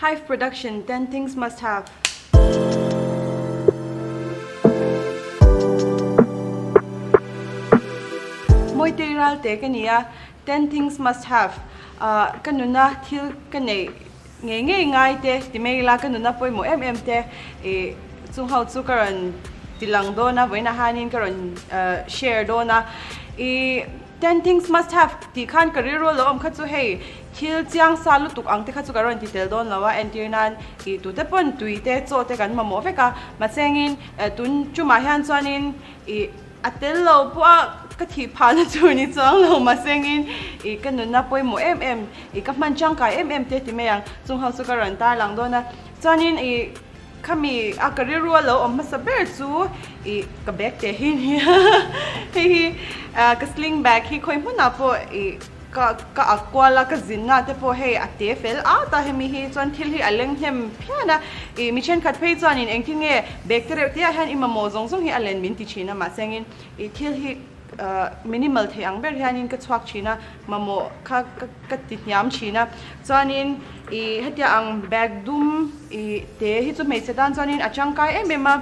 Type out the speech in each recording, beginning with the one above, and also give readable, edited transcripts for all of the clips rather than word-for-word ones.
Hive Production 10 Things Must Have. Mawitei Ralte ka ni a, 10 Things Must Have ka nuna thil ka neih ngei ngei ngai te ti mai ila ka nuna pawimawh em em te ih chung ho chu ka rawn ti lang dawn a, vawiinah hianin ka rawn share dawn a. Ih 10 Things Must Have tih khan ka rilru lo awm kha chu hei Thil chiang sa lutuk ang te kha chu ka rawn ti tel dawn lo a, entir nan ih tute pawn tui te chaw te kan mamawh vek a, mahsengin tun tumah hian chuanin ih a tel lo pawh a ka thih phah na tur ni chuang lo mahsengin ih ka nunna pawimawh em em ih ka hman tangkai em em te ti mai ang, chung ho chu ka rawn tarlang dawn a, chuanin ih khami a ka rilru a lo awm hmasa ber chu ih ka bag te hi nia hei hi ka sling bag hi khawi hmunah pawh ih. Ka ka ak kual a, ka zinna te pawh hei a te fel at a, hemi hi chuan thil hi a leng hnem phian a, ih mi thenkhat phei chuanin engtin nge bag te reuh te ah hian i mamawh zawng zawng hi a len min ti thin a, mahse angin ih thil hi minimal thei ang ber hianin ka chhuak thin a, mamawh kha ka ka ti hniam thin a, chuanin ih hetia ang bag dum ih te hi chu hmeichhe tan chuanin a tangkai em em a.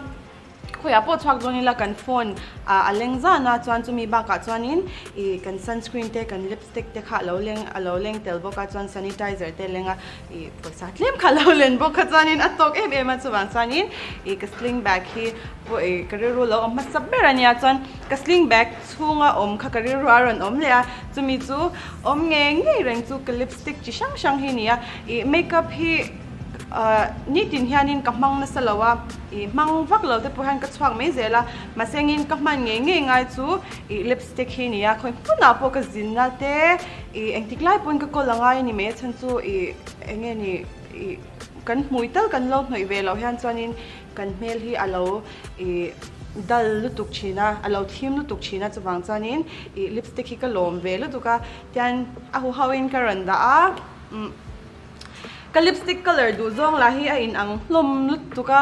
Khawiah pawh chhuak dawn ila kan phone a leng zan a, chuan chumi bakah chuanin ih kan sunscreen te kan lipstick te kha alo leng alo leng tel bawk a, chuan sanitizer te leng a, ih pawisa tlem kha alo len bawk a chuanin a tawk em em a, chuvang chuanin ih ka sling bag hi pawh ih ka rilru lo awm hmasa ber a nia, chuan ka sling bag chhunga awm kha ka rilru a rawn awm leh a, chumi chu awm ngei ngei reng chu ka lipstick chi hrang hrang hi a ni a, ih makeup hi. Nitin hianin ka hmang nasa lo a, ih hmang vak lo te pawh hian ka chhuak mai zel a, mahse engin ka hman ngei ngei ngai chu ih lipstick hi a ni a, khawi hmunah pawh ka zinna te ih engtik lai pawhin ka kawl angai a ni mai a chhan chu ih eng nge ni ih kan hmui tal kan lo hnawih ve loh hian chuanin kan hmel hi a lo ih dal lutuk thin a, a lo thim lutuk thin a chuvang chuanin ih lipstick hi ka lawm ve lutuk a, tian a huhoin ka rawn dah a umm. Ka lipstick colour duh zawng lah hi a in ang hlawm lutuk a,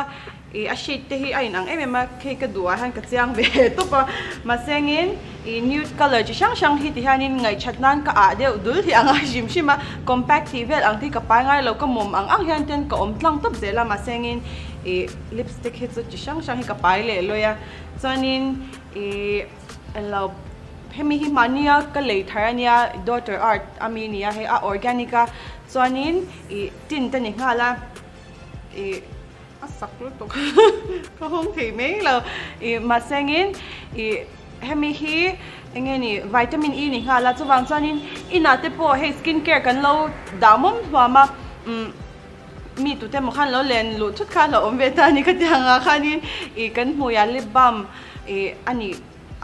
ih a shade te hi a in ang em em a, khi ka duh ah hian ka chiang ve tawp a, mahse angin ih nude colour chi hrang hrang hi ti hianin ngaihṭhat nan ka ah deuh dul hi a ngai hrim hrim a, compact tih vel ang te hi ka pai ngai lo, ka mawm ang ang hian ten ka awm tlang tawp zel a, mahse angin ih lipstick hi chu chi hrang hrang hi ka pai leh lawi a, chuanin ih. Englo hemi hi mahnia ka lei thar ania daughter art ami ania hei a organic a chuanin ih tin te ni nghal a ih a sak lutuk ka hawng thei mai lo ih mahse angin ih hemi hi enge ni vitamin E ni nghal a chuvang chuanin inah te pawh hei skin care kan lo dah mawm hluam a umm mi tute emaw khan lo len luh thut kha a lo awm ve ta a ni khatiang ah khanin ih kan hmuiah lip balm Ih a nih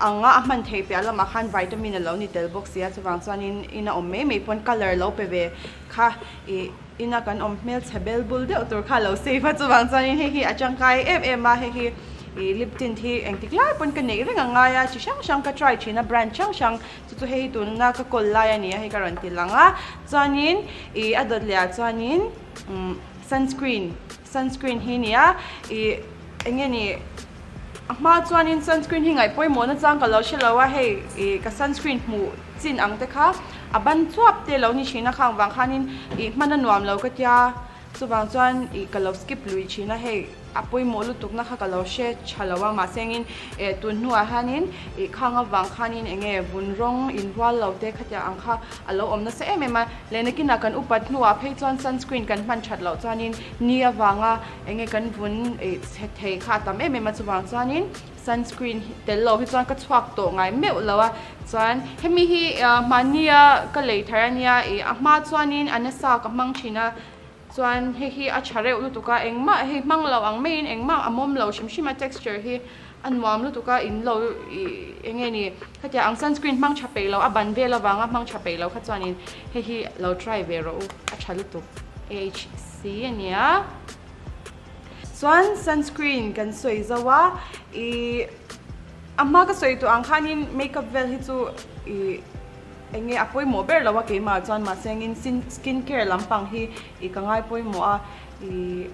anga a hman theih piah lamah khan vitamin a lo ni tel bawk si a, chuvang chuanin ina awm mai mai pawn colour lo pe ve kha ih ina kan awm hmelchhe bel bul deuh tur kha a lo save a, chuvang chuanin hei hi a tangkai em em a, hei hi ih lip tint hi engtik lai pawn ka neih reng a ngai a, chi hrang hrang ka try thin a brand hrang hrang chu chu hei hi tunna ka kawl lai a ni a, hei ka rawn ti lang a, chuanin ih a dawt leh ah chuanin umm sunscreen sunscreen hi a ni a, ih eng nge ni. A hma chuanin sunscreen hi ngaih pawimawh na chang ka lo hre lo a, hei ih ka sunscreen hmuh chin ang te kha a ban chuap te lo ni thin a, khang vang khanin ih hman a nuam lo ka tia, chuvang chuan ih ka lo skip lui thin a, hei a pawimawh lutuk na kha ka lo hre tha lo a, mahse engin eh tun hnuah hianin ih khang avang khanin eng nge vun rawng inrual lo te khatiang ang kha a lo awm nasa em em a, leh nakinah kan upat hnuah phei chuan sunscreen kan hman that loh chuanin ni avanga Enge kan vun ih chhe thei kha a tam em em a, chuvang chuanin sunscreen tel lo hi chuan ka chhuak tawh ngai meuh lo a, chuan hemi hi mahnia ka lei thar a nia ih a hma chuanin a nasa ka hmang thin a, chuan hei hi a tha reuh lutuk a, engmah hei hmang lo ang maiin engmah a mawm lo hrim hrim a texture hi a nuam lutuk a, in lo ih enge ni khatiang ang sunscreen hmang tha peih lo a ban vel avanga hmang tha peih lo kha chuanin hei hi lo try ve rawh u a tha lutuk. Si a nia. Chuan sunscreen kan sawi zo a, ih a hma ka sawi tawh ang khanin makeup vel hi chu ih eng nge a pawimawh ber lo a keimah chuan mahse engin skin care lampang hi ih ka ngai pawimawh a, ih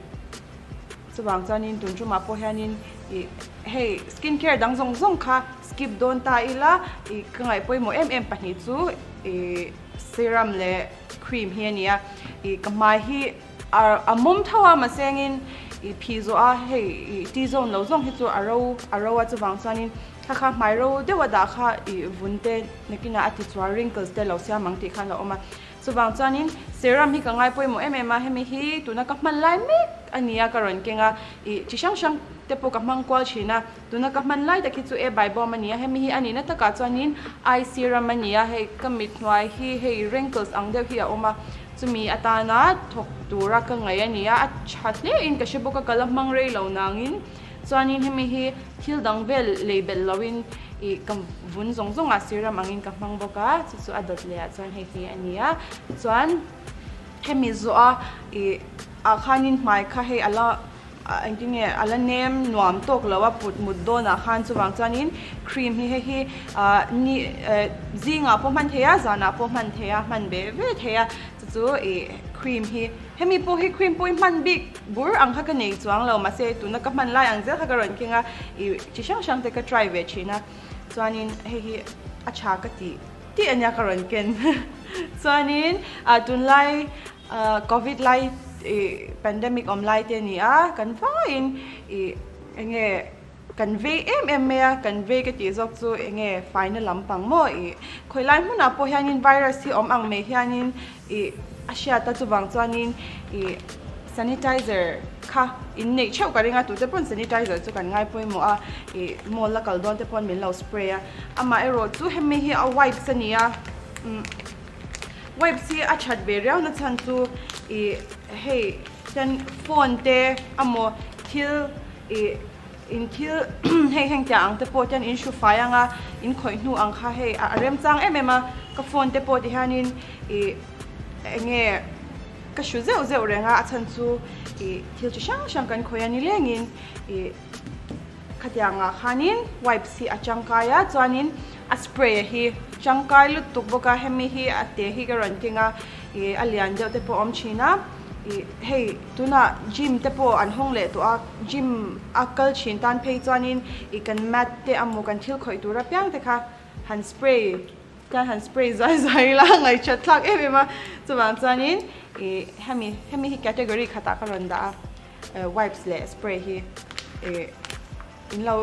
chuvang chuanin tun tumah pawh hianin ih hei skin care dang zawng zawng kha skip dawn ta ila ih ka ngaih pawimawh em em pahnih chu ih. serum leh cream hi a ni a, ih ka hmai hi a mawm tho a mahse engin ih phih zawh a hei ih T zone lo zawng hi chu a ro a ro a chuvang chuanin kha kha hmai ro deuh a dah kha ih vun te nakinah a ti chuar wrinkles te lo siam ang tih khan a awm a. Chuvang chuanin serum hi ka ngai pawimawh em em a, hemi hi tuna ka hman lai mek a ni a ka rawn keng a, ih chi hrang hrang te pawh ka hmang kual thin a, tuna ka hman lai tak hi chu e bai bawm a ni a, hemi hi a nihna takah chuanin eye serum a ni a, hei ka mit hnuai hi hei wrinkles ang deuh hi a awm a, chumi atana thawk tura ka ngaih a ni a, a tha hle in ka hre bawk a, ka la hmang rei lo nangin chuanin hemi hi thil dang vel lei belh loin ih ka vun zawng zawngah serum angin ka hmang bawk a, chu chu a dawt leh ah chuan hei hi a ni a, chuan hemi zawh a ih ah khanin hmai kha hei a la engtin nge a la nem nuam tawk lo a put mut dawnah khan chuvang chuanin cream hi hei hi ah ni eh zingah pawh hman thei a zanah pawh hman thei a hman ve ve thei a chu chu ih cream hi hemi pawh hi cream pawh hi hman bik bur ang kha ka nei chuang lo mahse tuna ka hman lai ang zel kha ka rawn keng a ih chi hrang hrang te ka try ve thin a chuanin hei hi a tha ka tih tih ania ka rawn ken chuanin ah tunlai ah covid lai ih pandemic awm lai te a ni a kan vaiin ih eng nge kan vei em em mai a kan vei ka tih zawk chu eng nge faina lampang maw ih khawi lai hmunah pawh hianin virus hi awm ang mai hianin ih a hriat a chuvang chuanin ih sanitizer kha in neih theuh ka ring a tute pawn sanitizer chu kan ngai pawimawh a ih mall a kal dawn te pawn min lo spray a amaherawh chu hemi hi a wipes a ni a umm wipes hi a that ve riau na chhan chu ih hei chuan phone te amaw thil ih in thil hei heng tiang ang te pawh chuan in hru fai ang a in khawih hnu ang kha hei a remchang em em a ka phone te pawh ti hianin ih eng nge ka hru zeuh zeuh reng a a chhan chu ih thil chi hrang hrang kan khawih a ni lengin ih khatiang ah khanin wipes hi a tangkai a chuanin a spray a hi tangkai lutuk bawk a hemi hi a te hi ka rawn keng a ih a lian deuh te pawh a awm thin a ih hei tunah gym te pawh an hawng leh tawh a gym a kal thin tan phei chuanin ih kan mat te amaw kan thil khawih tur apiang te kha han spray Kan han spray zai zai ila ngaihchat thlak em em a, chuvang chuanin ih hemi hemi hi category khatah ka rawn dah a wipes leh spray hi ih in lo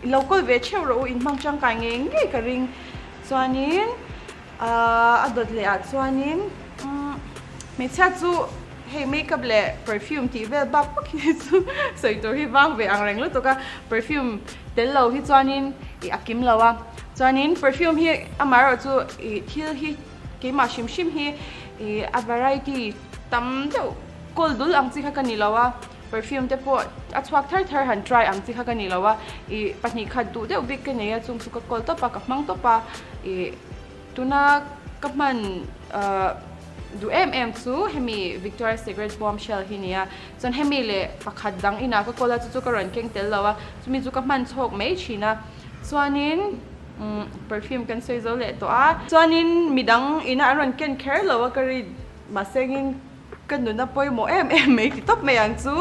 in lo kawl ve theuh rawh u in hmang tangkai ngei ngei ka ring chuanin ahh a dawt leh ah chuanin umm hmeichhia chu hei makeup leh perfume tih vel bak bak hi chu sawi tur hi vang ve ang reng lutuk a perfume tel lo hi chuanin ih a kim lo a. Chuanin perfume hi amaherawh chu ih thil hi keimah hrim hrim hi ih a variety tam deuh kawl dul ang chi kha ka ni lo a, perfume te pawh a chhuak thar thar han try ang chi kha ka ni lo a, ih pahnih khat duh deuh bik ka nei a chung chu ka kawl tawp a ka hmang tawp a, ih tuna ka hman ah duh em em chu hemi Victoria Secret bombshell hi ni a, chuan hemi leh pakhat dang inah ka kawl a chu chu ka rawn keng tel lo a, chumi chu ka hman chhawk mai thin a. Chuanin umm perfume kan sawi zo leh tawh a. Chuanin midang ina an rawn ken kher lo a ka rin mahsengin ka nuna pawimawh em em mai ti tawp mai ang chu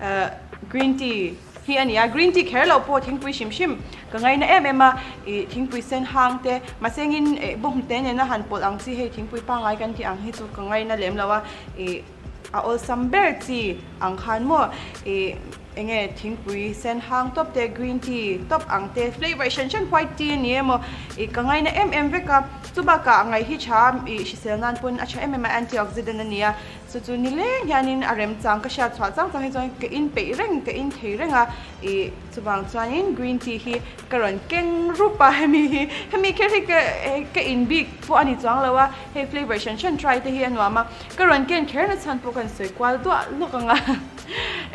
eh green tea hi a ni a. Green tea kher lo pawh thingpui hrim hrim ka ngaina em em a ih thingpui sen hang te mahsengin eh bawnghnute nena han pawlh ang chi hei thingpui pangngai kan tih ang hi chu ka ngaina lem lo a ih a awlsam ber chi ang khan maw ih Enge thingpui sen hang tawp te, green tea tawp ang te, flavour hran hran white tea a ni emaw ih ka ngaina em em vek a, chu bakah ngaih hi tha ih hrisel nan pawn a tha em em a, antioxidant a ni a, chu chu nileng hianin a remchang ka hriat chhuah chang chang hi chuan ka in peih reng ka in thei reng a ih chuvang chuanin green tea hi ka rawn keng rup a hemi hi hemi kher hi ka ka in bik pawh a ni chuang lo a, hei flavour hran hran try te hi a nuam a, ka rawn ken kher na chhan pawh kan sawi kual duah lawk ang a.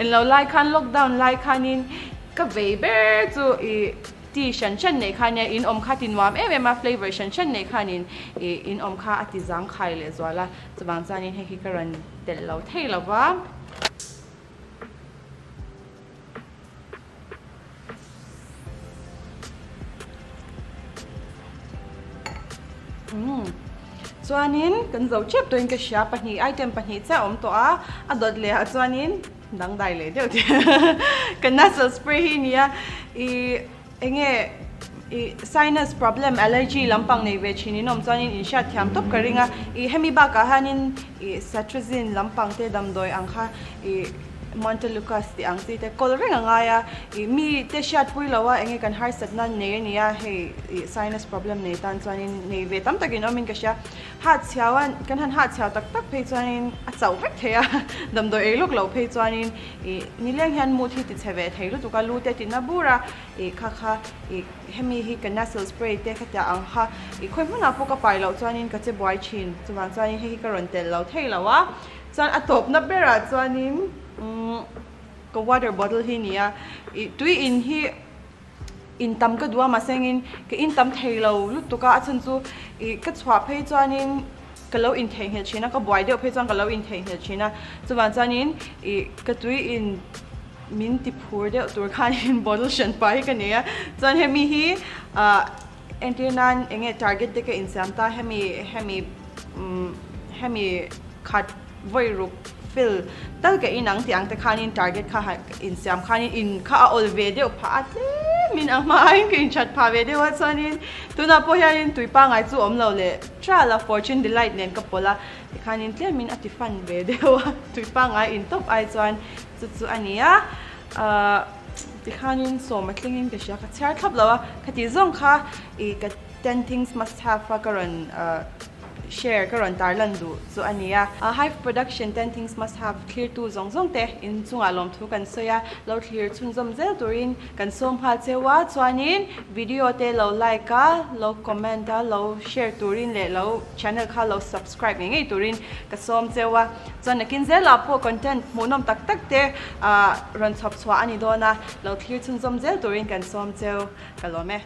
Englo lai khan lockdown lai khanin ka vei ber chu ih tea hran hran neih kha ania in awm kha ti nuam em em a flavour hran hran neih khanin ih in awm kha a ti zang khai leh zual a chuvang chuanin hei hi ka rawn telh lo thei lo va. Umm chuanin kan zo tep tawhin ka hria pahnih item pahnih chiah a awm tawh a a dawt leh ah chuanin dangdai leh deuh tih ka nasal spray hi a ni a ih eng nge. I sinus problem, allergy lampang nei ve thin in awm chuanin in hriat thiam tawp ka ring a. I hemi bakah hianin i cetirizine lampang te damdawi ang kha i Montelukast tih ang chi te kawl reng a ngai a. I mi te hriatpui lo a enge kan harsatna nei a nia hei i sinus problem nei tan chuanin nei ve tam takin awmin ka hria. Hat chhiau a kan han hat chhiau tak tak phei chuanin a chauh vek thei a damdawi ei lawk loh phei chuanin i nileng hian mood hi ti chhe ve thei lutuk a lu te tina bur a. Ih kha kha ih hemi hi ka nasal spray te kha tia ang kha ih khawi hmunah pawh ka pai loh chuanin ka che buai thin chuvang chuanin hei hi ka rawn telh lo thei lo a chuan a tawpna berah chuanin umm ka water bottle hi ni a ih tui in hi in tam ka duh a mahse engin ka in tam thei lo lutuk a a chhan chu ih ka chhuah phei chuanin ka lo in theihnghilh thin a ka buai deuh phei chuan ka lo in theihnghilh thin a chuvang chuanin ih ka tui in. Min ti phur deuh tur khanin bottle hran pa hi ka nei a, chuan hemi hi ah entir nan eng nge target te ka insiam ta hemi hemi umm hemi khat vawi ruk fill tal ka inang tih ang te khanin target kha ha insiam khanin in kha a awl ve deuh phah a tlemin a hmain ka inthat phah ve deuh a chuanin tunah pawh hianin tui pangngai chu awm lo leh tral a fortune delight nen ka pawlh a tikhanin tlemin a ti fan ve deuh a tui pangngai in tawp ai chuan. Chu chu a ni a, ahh tikhanin sawm a tlingin ka hria, ka chhiar thlap lo a, khati zawng kha ih ka ten things must have a ka rawn ahh share ka rawn tarlan duh chu a ni a. Hive production ten things must have thlirtu zawng zawng te inchungah lawmthu kan sawi a, lo thlir chhunzawm zel turin kan sawm nghal cheu a, chuanin video te lo like a, lo comment a, lo share turin leh lo channel kha lo subscribe ngei ngei turin ka sawm cheu a. Chuan nakin zelah pawh content hmuhnawm tak tak te ah rawn chhawp chhuah a ni dawn a, lo thlir chhunzawm zel turin kan sawm cheu ka lawm e.